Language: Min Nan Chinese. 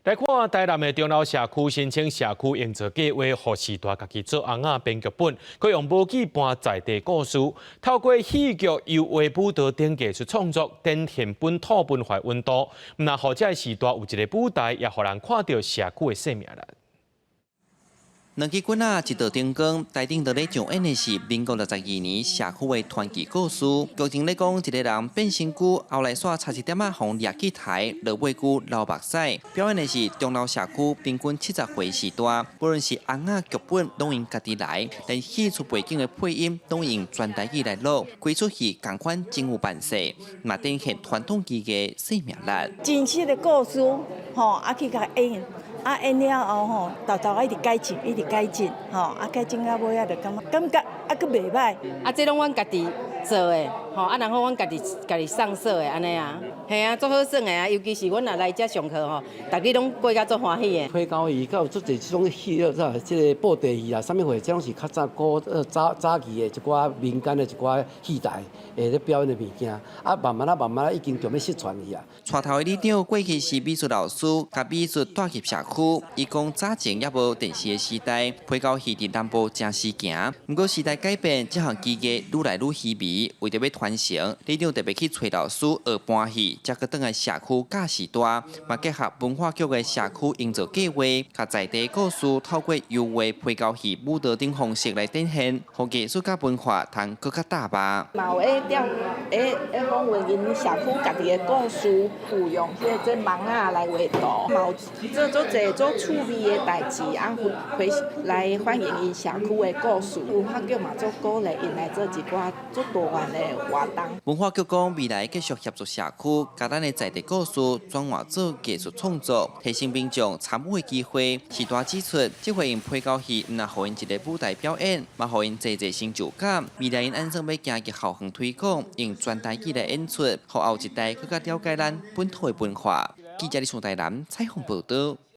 來看台南的中寮社區申請社區營造計劃，予序大家己做尪仔編劇本，閣用無劇搬在地故事，透過戲劇、油畫、舞蹈等藝術創作，展現本土文化溫度。毋但予這个序大有一个舞台，也予人看著社區的生命力。兩支棍仔，一道燈光，台頂佇咧上演的是民國62年社區的傳奇故事。劇情咧講，一个人變身軀，後來煞差一點仔予掠去刣，落尾龜流目屎。表演的是中寮社區平均70歲序大，無論是尪仔劇本，攏𪜶家己來，連戲出背景的配音，攏用全台語來錄。規齣戲仝款真有範勢，嘛展現傳統技藝生命力。真實的故事，吼，啊去共演。啊演了後吼，沓沓一直改進，一直改進，吼，啊改進到尾仔就感覺感覺啊閣袂䆀。啊，這攏阮家己做的，吼，啊然後阮家己家己上色的按呢啊，嘿啊，足好耍的啊，尤其是阮若來遮上課吼，逐家攏過甲足歡喜的。皮膠戲，閣有足濟這種戲，啥這个布袋戲啊，啥物貨，這攏是較早古早早期的一寡民間的一寡戲台會咧表演的物件，啊，慢慢仔慢慢仔已經著欲失傳去啊。帶頭的里長過去是美術老師，共美術帶入社區。伊講早前猶無電視的時代，皮膠戲佇南部誠時行。毋過時代改變，這項技藝愈來愈稀微。為著欲傳承，里長特別去揣老師學搬戲，才閣轉來社區教序大，嘛結合文化局的社區營造計劃，共在地故事透過油畫、皮膠戲、舞蹈等方式來展現，予藝術佮文化通閣較搭吧。嘛有會調會會訪問𪜶社區家己的故事，有用彼个這網仔來畫圖，嘛有做足濟足趣味的代誌，啊，回來反映𪜶社區的故事。文化局嘛足鼓勵𪜶來做一寡足多元的活動。文化局講，未來繼續協助社區，共咱的在地故事轉化做藝術創作，提升民眾參與的機會。序大指出，這回用皮膠戲，毋但予𪜶一个舞台表演，嘛予𪜶濟濟成就感。未來𪜶按算欲行入校園推廣，用全台語來演出，予後一代閣較了解咱本土的文化。記者李松台南採訪報導。